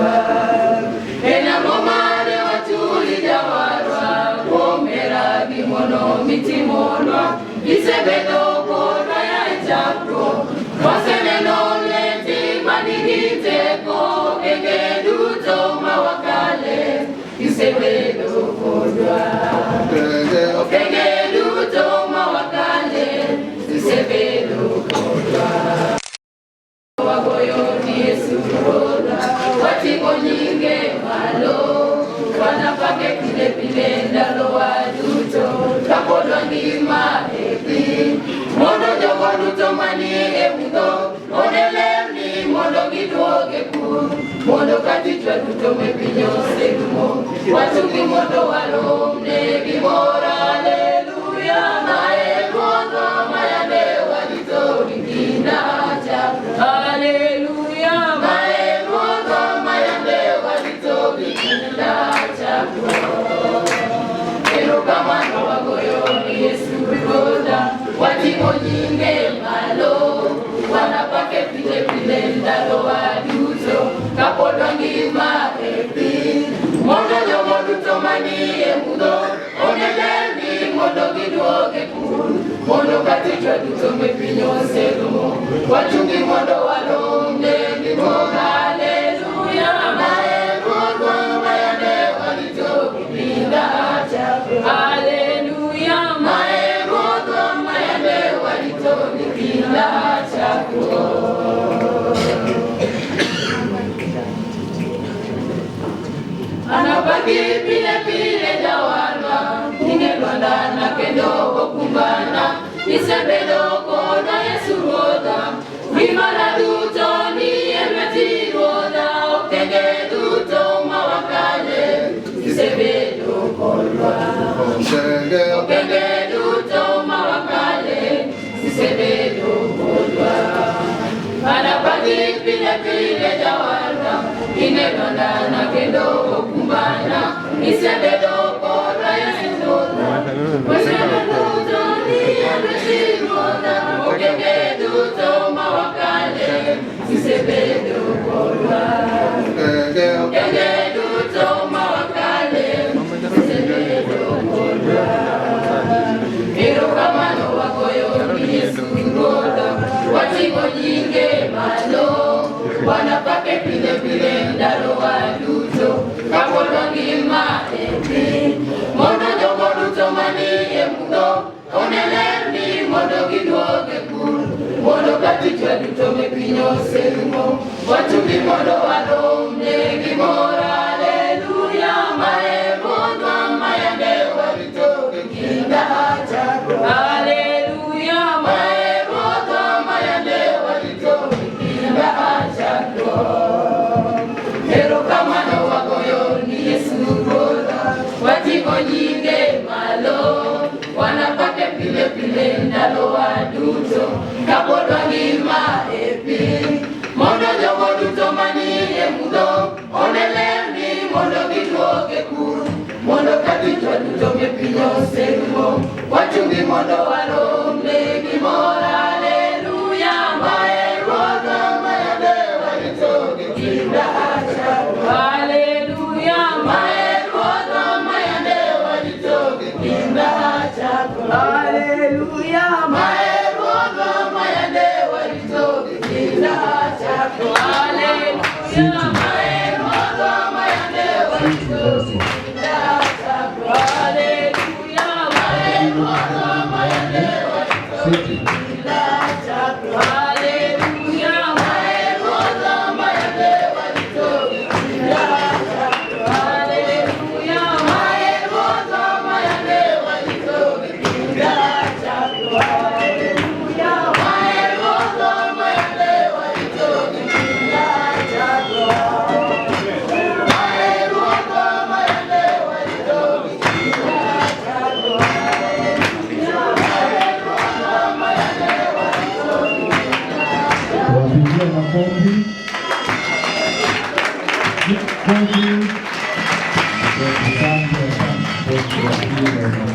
kodwa. En ang'o mane wachuli jawarwa kuom hera gi ng'wono mitimonwa? Isebedo kodwa ya e chakruok, waseneno lweti manigi teko, okenge duto ma wakale, isebedo kodwa. Okenge duto ma wakale, isebedo kodwa. Wagoyo ni Yesu Ruodhwa, wating'o nyinge malo, wanapake pile pile ndalowa duto, kapod wangima e piny. Mondo jogo duto manie e mudho one lerni mondo giduog e kur, mondo ka tichwa duto me piny oserumo, wachungi mondo warom ne gimor. Haleluya, mae Ruodhwa ma yande warito gi kinda cha. Haleluya, mae Ruodhwa ma yande warito gi kinda cha. Erokamano wagoyo ni Yesu Ruodha, wating'o nyinge malo, wanapake pile pile ndalowa duto, kapod wangima e piny. Mondo jogo duto manie mudho one lerni mondo giduog e kur, mondo ka tichwa duto me piny oserumo, wachungi mondo warom ne gimor. Haleluya, mae Ruodhwa ma yande warito gi kinda cha. Haleluya, mae Ruodhwa ma yande warito gi kinda chakruok. Anapaki pile pile jawarwa, nyinge lwandana kendo okumbana, isebedo koda Yesu Ruodha, ngimana duto ni e lweti Ruodha, okenge duto ma wakale, isebedo kodwa. Okenge duto ma wakale, isebedo kodwa. Anapaki pile pile jawarwa, ine lwandana kendo okumbana, isebedo kodwa Yesu Ruodha. Weche duto ni e lweti Ruodha, okenge duto ma wakale, isebedo kodwa. Okenge duto ma wakale, isebedo kodwa. Erokamano wagoyo ni Yesu Ruodha, wating'o nyinge malo, wanapake pile pile ndalowa duto, kapod wangima e piny. Mondo jogo duto manie mudho one lerni mondo giduog e kur, mondo ka tichwa duto me piny oserumo, wachungi mondo warom ne gimor. Haleluya, mae Ruodhwa ma yande warito gi kinda cha. Haleluya, mae Ruodhwa ma yande warito gi kinda chakruok. Erokamano wagoyo ni Yesu Ruodha, wating'o nyinge malo, wanapake pile pile ndalowa duto, kapod wangima e piny. Mondo jogo duto manie mudho one lerni mondo giduog e kur, mondo ka tichwa duto me piny oserumo, wachungi mondo warom ne gimor. Haleluya, mae Ruodhwa ma yande warito gi kinda cha. Haleluya, mae Ruodhwa ma yande warito gi kinda cha. Haleluya, mae Ruodhwa ma yande warito gi kinda cha. Haleluya, mae Ruodhwa ma yande warito gi kinda cha. Haleluya, mae Ruodhwa ma yande warito gi kinda cha. Haleluya, mae Ruodhwa ma yande warito gi kinda cha. Haleluya, mae Ruodhwa ma yande warito gi kinda cha. Haleluya, mae Ruodhwa ma yande warito gi kinda cha. Mae Ruodhwa ma yande warito gi kinda cha. Haleluya, mae Ruodhwa ma yande warito gi kinda cha. Wapigie makofi. Kofi. Asante, asante. Wapigie makofi.